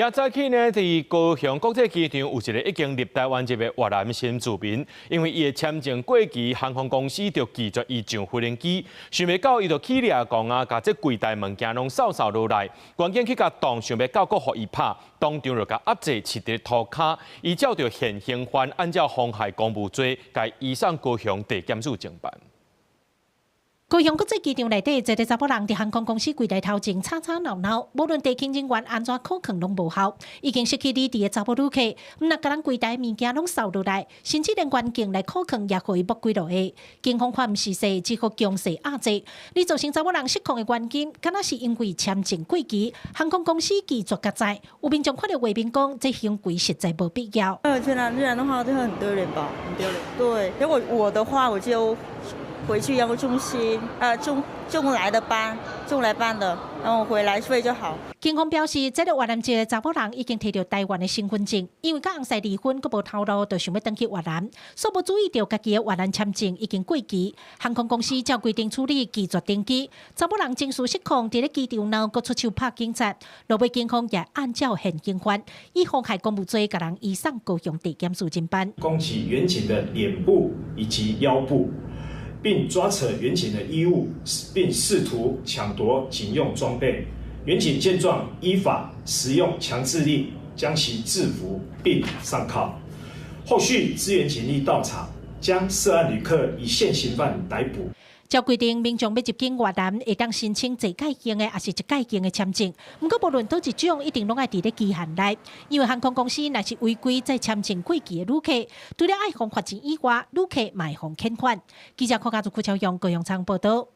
今早起呢，佇高雄國際機場有一个已經入臺灣籍的越南新住民，因為伊的簽證過期，航空公司就拒絕伊上飛行機。想袂到伊就起掠狂啊，共這櫃台物件攏掃掃落來，趕緊去共擋，想欲到閣予伊拍，當場就共壓制，飼佇塗跤。伊照著現行犯，按照妨害公務罪，共移送高雄地檢署偵辦。高雄國際機場內底，一个查某人佇航空公司櫃台頭前吵吵鬧鬧，無論地勤人員按怎苦勸攏無效，已經失去理智的查某旅客，毋但共人櫃台物件攏掃落來，甚至連員警來苦勸也予伊剝幾落下。警方看毋是勢，只好強勢壓制。而造成查某人失控的原因，敢若是因為簽證過期，航空公司拒絕共載。有民眾看著畫面講，這行為實在無必要。自然自然的話就很丟臉吧，很丟臉。對，如果我的話，我就回去要個中心，中來的班，中來班的，然後回來睡就好。警方表示，這个越南籍的查某人已經提著臺灣的身份證，因為佮翁婿離婚，閣無頭路，就想欲轉去越南，煞無注意著家己的越南簽證已經過期。航空公司照規定處理，拒絕登機。查某人情緒失控，佇咧機場內閣出手拍警察，落尾警方也按照現行犯，以妨害公務罪，共人移送高雄地檢署偵辦。攻擊員警的臉部以及腰部，並抓扯員警的衣物，並試圖搶奪警用裝備。員警見狀，依法使用強制力將其制服並上銬。後續支援警力到場，將涉案旅客以現行犯逮捕。照規定，民眾欲入境越南，會當申請濟屆型的，抑是一屆型的簽證。毋過，無論佗一種，一定攏愛佇咧期限內。因為航空公司若是違規載簽證過期的旅客，除了愛予罰錢以外，旅客嘛會予遣返。記者柯家族、郭超勇、高雄場報道。